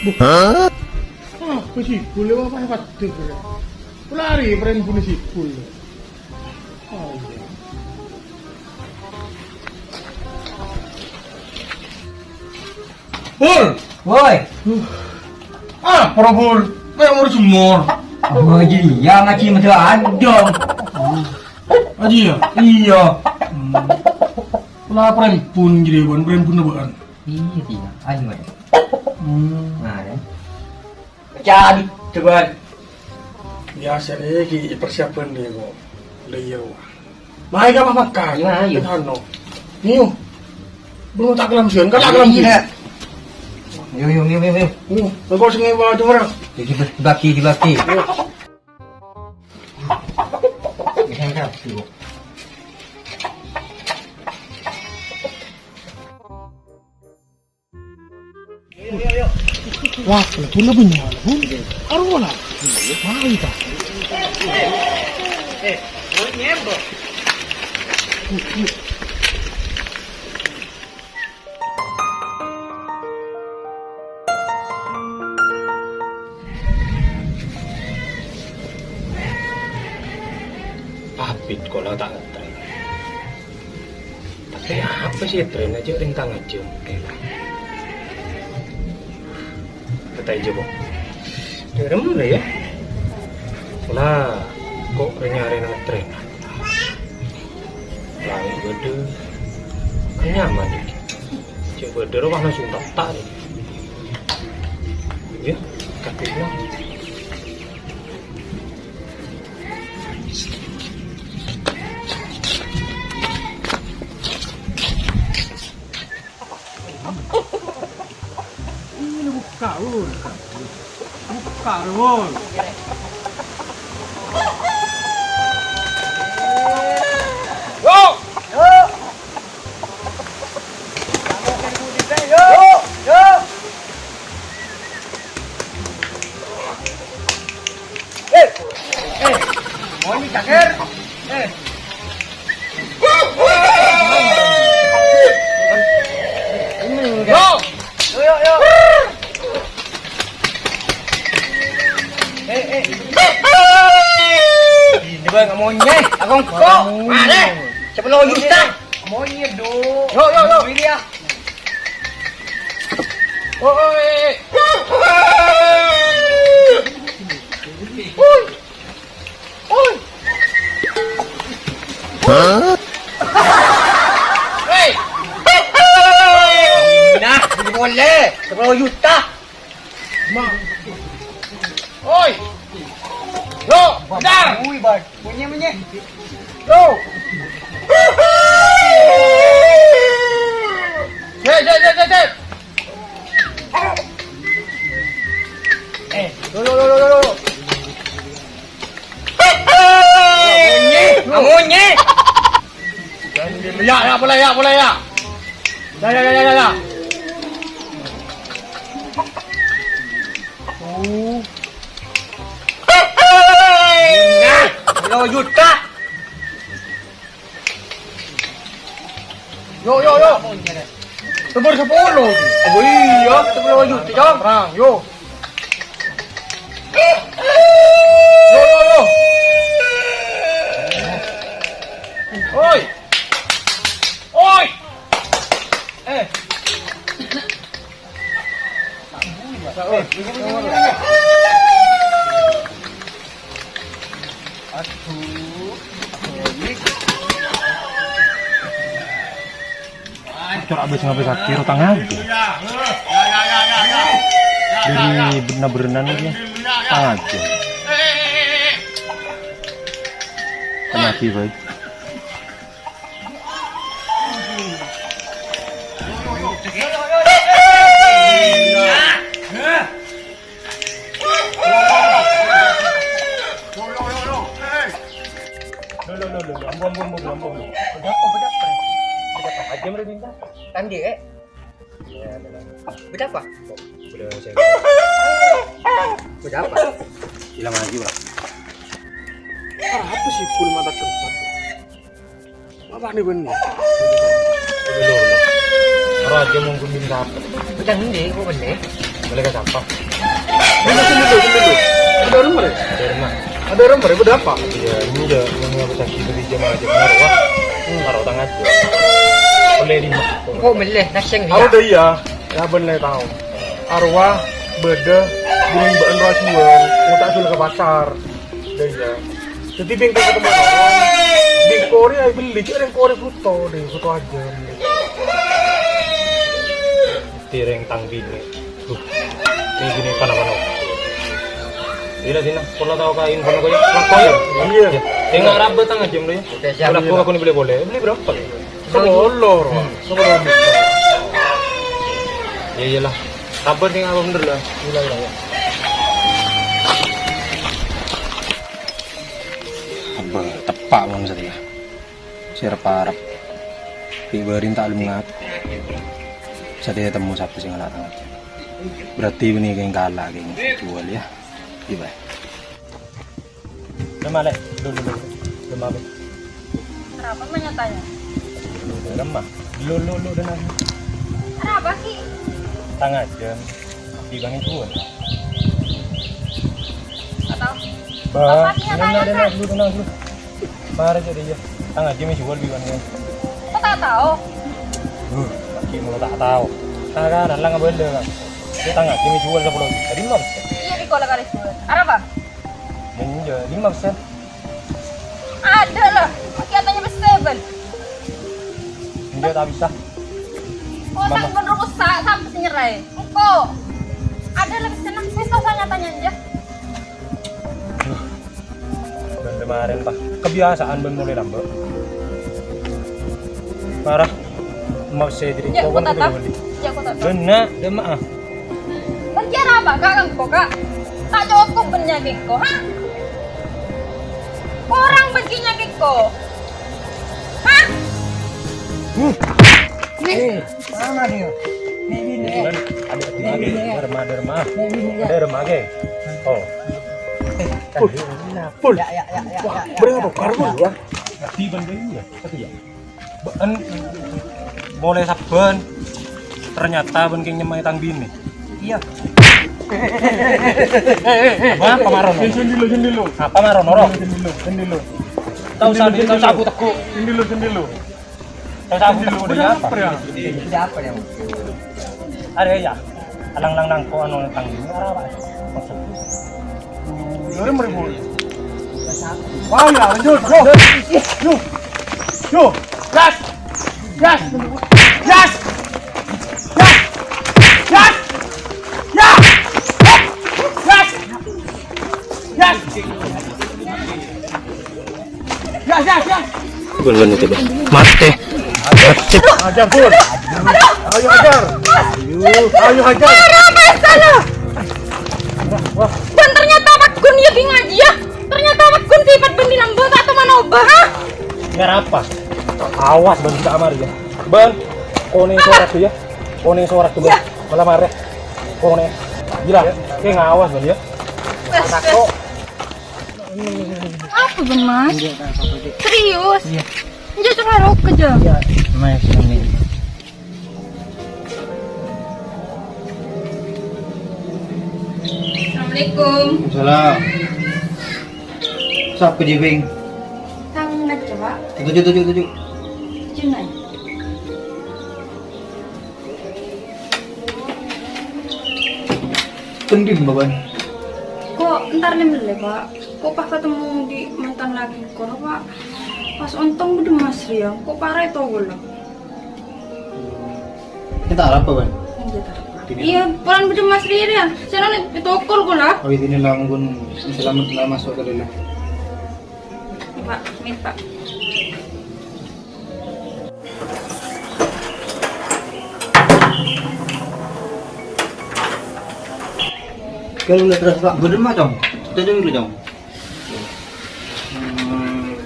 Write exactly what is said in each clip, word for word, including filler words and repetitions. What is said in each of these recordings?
Hah? Apa sih? Boleh apa hebat tuh, bro? Lari, friend punya sih, boleh. Oh, iya. Pur! Woi. Ah, para Pur. Kayak mau jemur. Oh iya, ngaji medal adong. Ngaji ya? Iya. Hmm. Lah, prempun jadi, Wan. Prempun apaan? Iya, iya. Ayo, ayo. Hmm. Nah, ya. Jadi, coba. Biasa nih, ki persiapan nih kok. Lah iya. Mai ka makan. Iya, ayo. Anu. Niu. Belum tak kelam sih, enggak tak kelam sih. Iya. Yo, yo, yo, yo, yo. Niu, engko sing bawa cuma. Dibagi, dibagi. Iya. Bisa, bisa. Wah, pun lebih nyala, pun. Arowa la. Mai ta. Abit kok la ta' ngetrèn. Tapè apa sih ngetrèn aja ring tang aja. Kata aja kok. Derem lah ya. Lah, kok renyah-renyah ngetrèn. Langit gede. Kan nyaman iki. Cek gede roh langsung tak tak nih. Ya, tapi lah. Ini buka, Wul. Buka, Wul. Yo! Yo! Yo! Yo! Eh, eh, mau ini cakir? Eh. Yo. Yo, yo, yo. Eh, eh. Ini bang, mau nyeh, aku kok. Mana? Sepuluh juta. Mau nyeh, do. Yo, yo, yo. Ini ya. Oh, oh, eh, eh. Oi. Oi. Hei. Nah, boleh. Sepuluh juta. Ma. Oi. Yo, bentar. Ui, Bang. Munyi, munyi. Yo. Cek, cek, cek, cek, cek. Eh, lo, lo, lo, lo, lo, lo. Munyi, munyi. Ya, ya, boleh ya, boleh ya. Ya, ya, ya, ya, ya, ya. Oh. Nah, sepuluh juta. Yo, yo, yo. Nomor sepuluh. Oh iya, sepuluh juta, Cong. Terang, yo. Yo, yo, yo. Oi. Oi. Eh. Cor abis ngabe sakit, utang aja. Dari benar-benar aja, utang aja. Kan lagi baik. Lo, lo, lo, lo. Hei. Lo, lo, lo, lo, lo. Ambo, ambo, ambo, ambo, ambo. Beda apa, beda apa? Beda apa? Aja mereka minta. Tanggi, eh. Beda apa? Beda saya. Beda apa? Bilang aja lah. Ah, apa sih full mata tempat? Apa nih, Ben? Lo, lo, lo. Ora aja mau gunting apa? Beda ini, kok bener? Mele ka sampah. Ini sini dulu, sini dulu. Ada orang mare? Ada orang mare. Ada orang mare, ada apa? Iya, ini ya, ini apa sakit dari jamaah aja, benar, wah. Hmm. Taruh tangan aja. Boleh lima. Kok meleh, naseng Aro dia? Dâ' iyâ, ya bân lè tao. Arwah bâdâ bân bâ'ân rowa juwâl, ngotak juwâl ka pasar. Dâ' iyâ. Dhâddhi bengko ketemuan orèng. Bengko rè aèbelli, jhâ' rèng korè foto, deh, foto aja. Dhâddhi rèng tang binè. Duh, ini gini, pana-pana. Iyâ, sini, pola tao ka info ko ya. Lako ya? Iya. Ya. Tengok rambut tangan jam dulu ya. Oke, siap. Kalau aku, aku ini beli boleh. Beli berapa? Sepuluh, Ro. Hmm. Sepuluh. Ya iyalah. Sabar nih, alhamdulillah. Iya, iya, iya. Abah, tepak bang satèya. Sè arep-arep. Pi' bâri' ta' lem ngak. Satèya temmo sapa sè ngala' tangan. Berarti bânnè kèng kala' kèng juwâl ya. Iya, Bah. Rema, Lè'. Dulu, dulu. Rema, Lè'. Kenapa menyatanya? Rema. Dulu, dulu, dulu, dulu. Kenapa sih? Setengah jam. Di Bang Igun. Atau? Bah, Bapak niat dulu, aja, dulu, Kak. Dulu, dulu, dulu. Mari jadi ya. Setengah jam juwâl di Bang Igun. Kok tak tahu? Duh, lagi mau tak tahu. Nah, kan, alang apa ada, Kang? Setengah jam juwâl sepuluh. Jadi, Mam. Iya, di kola kali juwâl. Arapa? Enjâ', lima persen. Ada lah, pakai katanya festival. Enjâ', tak bisa. Kok Mama. Sampeyan rusak, sampai nyerah. Engko. Ada lah, senang. Saya tahu saya tanya aja. Bân kemarin, Pak. Kebiasaan bân mulai lambat. Parah. Mau saya jadi Ya, kok tak tahu? Ya, kok tak tahu? Bân, Nak, dâ' emma'. Bân kèya arapa, Kak, ka engko', Kak? Ta' cokop bân nyakè'ko, ha? Korang bân kèya nyakè'ko. Ha? Nih. Eh, sama dia. Nih, nih, nih. Ada, ada, ada, ada, ada. Nih, nih, nih. Ada, ada, ada. Oh. Eh, Pul. Ya, ya, ya, ya, Wah, ya, ya, berapa ya, karbon, ya. Wah? Tapi bân kèya, ya. Satu ya. Bân, polè sabbhân, ternyata bân kèng nyemma'è tang binè. Iyâ. Apa, apa marono? Sèn dulu, sèn dulu. Apa marono, Ro? Sèn dulu, sèn dulu. Tao sabu, tao sabu teggu'. Sèn dulu, sèn dulu. Tao sabu teggu' udah apa? Udah apa ya? Ada ya? Alang-lang nangko anu tang ini, arapa? Maksud. Dua ribu, ribu. Wah, ya, lanjut. Yo. Yo. Yo. Gas. Gas. Gas. Gas. Gas. Ya. Gas. Gas. Gas, gas, gas. Bukan, bukan itu, Bang. Mati. Mati. Hajar, Bun. Ayo, hajar. Ayo, ayo, hajar. Bun, ternyata Pak Gun ya, Bing, aja ya. Ternyata Pak Gun sifat bân lambâ' ta' toman obâ, ha? Biar apa? Awas, Bang, kita amar ya. Bang, konè sorak tuh ya. Konè sorak tuh, Bang. Ya. Malah marah. Konè. Gila. Kayak ngawas, Bang, ya. Wes, wes. Apa, Bang, Mas? Enggak, tak apa-apa, Dik. Serius? Iya. Enggak, terlalu kejam. Iya. Mas, ini. Assalamualaikum. Salam. Sapa, Jibing? Kang Najwa. Tuju, tuju, tuju. Tuju, Nay. Kendin, Baban? Kok entar lem-lem, Pak? Kok pas ketemu di mantan lagi, kok, Pak? Pas ontong bâdâ Mas Riang, kok parah itu, gula? Kita arep apa, Ban? Iya, ta' arep. Dini. Iya, paran bâdâ Mas Riri ya. Sana nih, tokol kok lah. Oh, ini lamun selamat lah masuk ke dalam. Pak, mit, Pak. Kalau udah terus, Pak, bâdâ mah, Cong. Kita dulu, Cong. Hmm.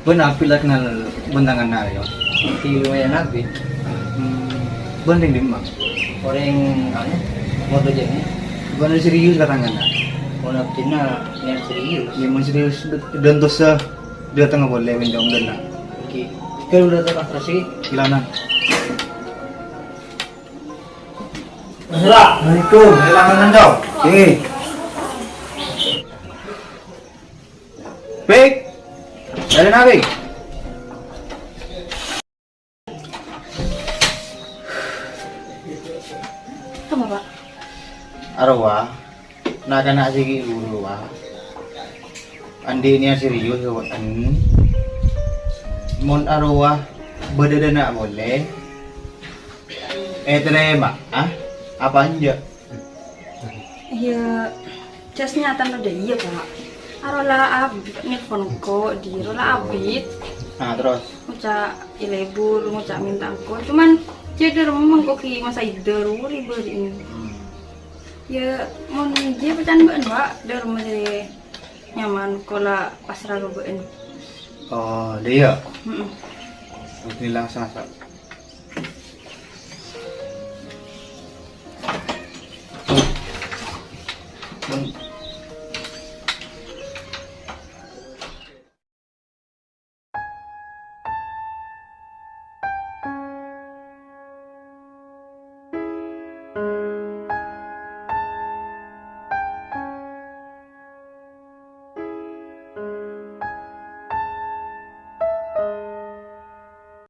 Bân abit la kennal bân tanganna, ya. Di lumayan abit. Hmm. Bân rèng dimma? Orèng, anu, Mordo Jeng. Bân serius ka tanganna. Mon abdhina niat serius. Ya, mon serius, d-, dan dosa datang boleh, bân jong dan. Oke. Kalau udah terang terus sih, ilanan. Assalamualaikum. Oke. Pik. Dari nabi. Apa, Pak? Arowa, na'-kana' sè ghi' buru, Wa. Andi' nèyat serius, Wa. Mon arowa bâdâ dâna' polè, ètarèma'a, apa enjâ'? Iyâ, jas nyatana dâ' iyâ, Pak. Aro la ab-, nelpon ko', diro la abit. Nah, terros? Ngoca' è lebur, ngoca' mènta engko'. Cuman, jâ' dâremma engko' ghi' masa idâ rori bâri' ini. Hmm. Iyâ, mon jiyâ pècan bâ'en, Pak. Dâremma sè nyaman, ko' la pasra ka bâ'en. Oh, dâ' iyâ? Heeh. Oke, langsung, Pak. Mon,